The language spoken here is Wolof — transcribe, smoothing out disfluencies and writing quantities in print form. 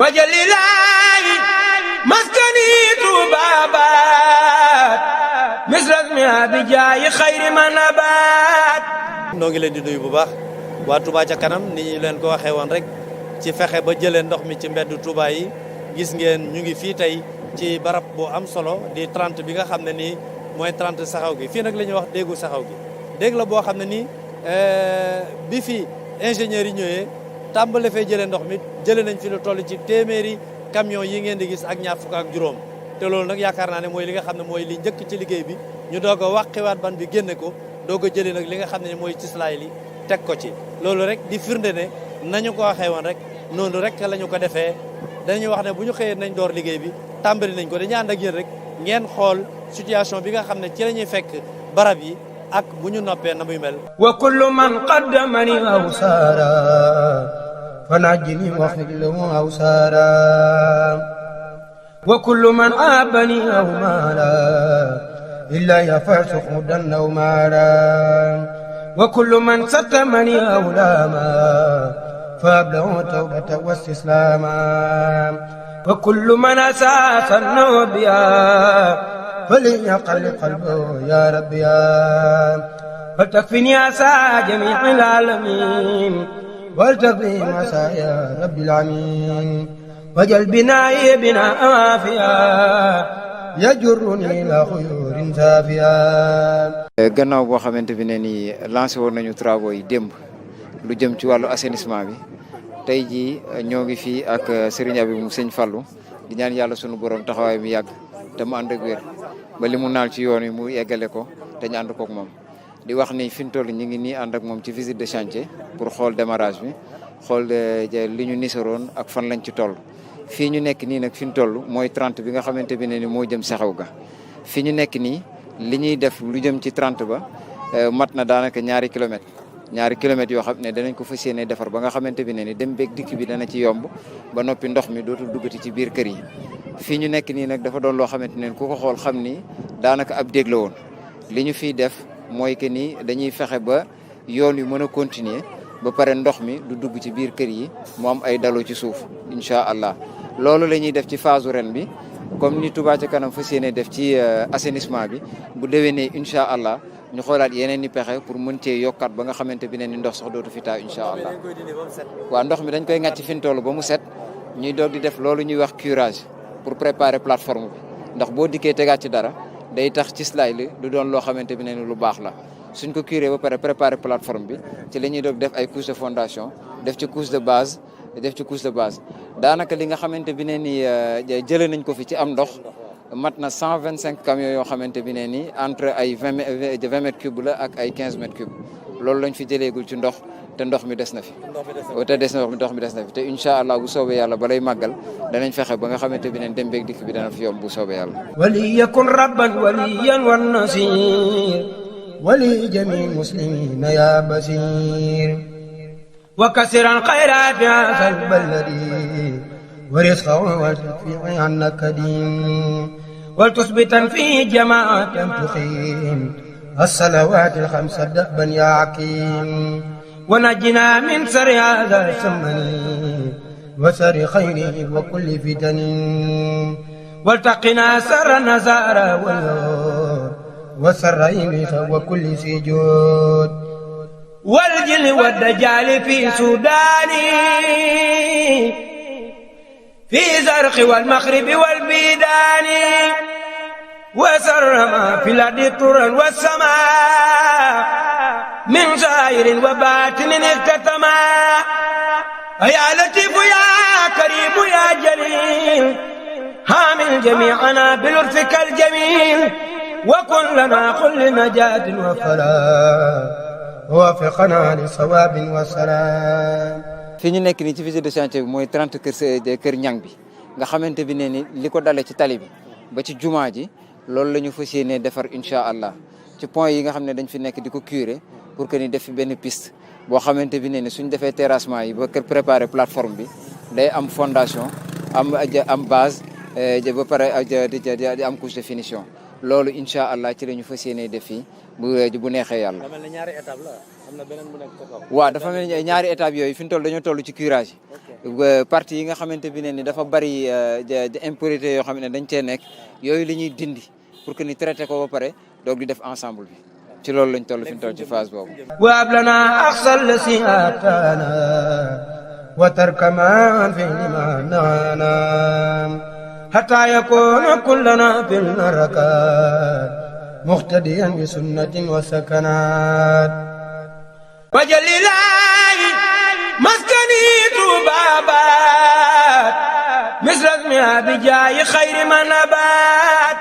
wajalilaahi maskani tuubaabaat misrasmi abijaayi xayri manabaat. noo ngi leen di nuyu bu baax waa Touba ca kanam ni ñu leen ko waxee woon rek ci fexe ba jëlee ndox mi ci mbeddu Touba yi gis ngeen ñu ngi fii tey ci barab bu am solo di 30 bi nga xam ne nii mooy 30 saxaw gi fii nag la ñuy wax déggu saxaw gi dégg la boo xam ne nii bi fi ingénieurs yi ñëwee tàmbale fee jëlee ndox mi jëlee nañ fi lu toll ci téeméeri camion yi ngeen di gis ak ñaar fukk ak juróom te loolu nag yaakaar naa ne mooy li nga xam ne mooy li njëkk ci liggéey bi ñu doog a wàqiwaat ban bi génne ko doog a jëlee nag li nga xam ne mooy cislaay li teg ko ci loolu rek di firnde ne nañu ko waxee woon rek noonu rek la ñu ko defee dañuy wax ne bu ñu xëyee nañ door liggéey bi tàmbali nañ ko dañuy ànd ak yéen rek ngeen xool situation bi nga xam ne ci la ñuy fekk barab yi ak bu ñu noppee na muy mel. wa kullu man qaddamani awsaara fa najjini waxfid lahu awsaara wa kullu man aabani aw maala illa yafasuq mudan aw maala wa kullu man sattamani aw laama fa ablahu tawbata wa istislaama wa kullu man asaasa nubiya فليقل قلبه يا ربي فلتكفني عسى جميع العالمين ولتقضي مسا يا رب العالمين وجل بنائي بناء وافيا يجرني إلى خيور سافيا. gannaaw boo xamante bi ne nii lancé woon nañu travaux yi démb lu jëm ci wàllu assainissement bi tey jii ñoo ngi fii ak Serigne Abibou mu Sëñ Fallou di ñaan yàlla sunu borom taxawaay mi yàgg te mu ànd ak wér ba li mu naal ci yoon wi mu yeggale ko te ñu ànd kook moom di wax ni fi mu toll ñu ngi nii ànd ak moom ci visite de chantier pour xool démarrage bi xool li ñu nisaroon ak fan lañ ci toll. fii ñu nekk nii nag fi mu toll mooy 30 bi nga xamante bi ne ni moo jëm saxaw ga fi ñu nekk nii li ñuy def lu jëm ci 30 ba mat na daanaka ñaari kilomètres yoo xam ne danañ ko fas yéene defar ba nga xamante bi ne ni dem beeg dikk bi dana ci yomb ba noppi ndox mi dootul duggati ci biir kër yi. fii ñu nekk nii nag dafa doon loo xamante ne ku ko xool xam ni daanaka ab dég la woon li ñu fiy def mooy que ni dañuy fexe ba yoon wi mën a continuer ba pare ndox mi du dugg ci biir kër yi mu am ay dalu ci suuf incha allah. loolu la ñuy def ci phase ren bi comme ni Touba ca kanam fas yéene def ci assainissement bi bu déwénee incha allah ñu xoolaat yeneen i pexe pour mën cee yokkaat ba nga xamante bi ne ni ndox sax dootu fi taa incha allah. waaw ndox mi dañ koy ŋàcc fi ñu toll ba mu set ñuy doog di def loolu ñuy wax curage. pour préparer plateforme bi ndax boo dikkee tegaat ci dara day tax ci slide li du doon loo xamante bi ne ni lu baax la suñ ko curé ba pare préparer plateforme bi ci la ñuy doog def ay couche de fondation def ci couche de base daanaka li nga xamante bi ne ni jëlee nañ ko fi ci am ndox mat na 125 camions yoo xamante bi ne ni entre ay 20 mètres cubes la ak ay 15 mètres cubes loolu lañ fi jëleegul ci ndox te ndox mi des na fi te incha allah bu soobee yàlla balay màggal danañ fexe ba nga xamante bi ne dem beeg dikk bi dana fi yomb bu soobee yàlla. wali yakun rabban waliyan wan nasir wali jami muslimina ya basir wa kasiran xayraati asal baladi wa risqahu wa fi anna kadim wal tusbitan fi jamaatan tuqim الصلوات الخمس دأبا يا عكيم ونجنا من سر هذا الزمن وسر خيره وكل فتن والتقنا سر النزار وسر إبليس وكل سجود والجن والدجال في سودان في زرق والمغرب والبيدان وسر ما في الأرض طرا والسماء من ظاهر وباطن اختتما يا لطيف يا كريم يا جليل حامل جميعنا بلطفك الجميل وكن لنا كل نجاة وفلاح ووفقنا لصواب وسلام. fi ñu nekk nii ci visite de chantier bi mooy 30 kër ñang bi nga xamante bi ne ni li ko dalee ci tali bi ba ci jumaa ji loolu la ñu fas yéenee defar incha allah ci point yi nga xam ne dañ fi nekk di ko curer pour que ni def fi benn piste boo xamante bi ne ni suñ defee terrassement yi ba préparer plateforme bi day am fondation am base ba pare di am couche de finition loolu incha allah ci la ñu fas yéenee def fii bu neexee yàlla. ñaari étape la am na beneen bu nekk ca kaw. waaw dafa mel ni ñaari étape yooyu fi ñu toll dañoo toll ci curage yi parti yi nga xamante bi ne ni dafa bari impurité yoo xam ne dañ cee nekk yooyu la ñuy dindi pour que ni traité ko ba pare doog di def ensemble bi ci loolu lañ toll fi ñu toll ci phase boobu. وهب لنا أقصى الذي آتانا وترك ما في لما نهانا حتى يكون كلنا في الركات مقتديا بسنة وسكنات وجل الله مسكني بابات مثل اسمها بجاي خير من نبات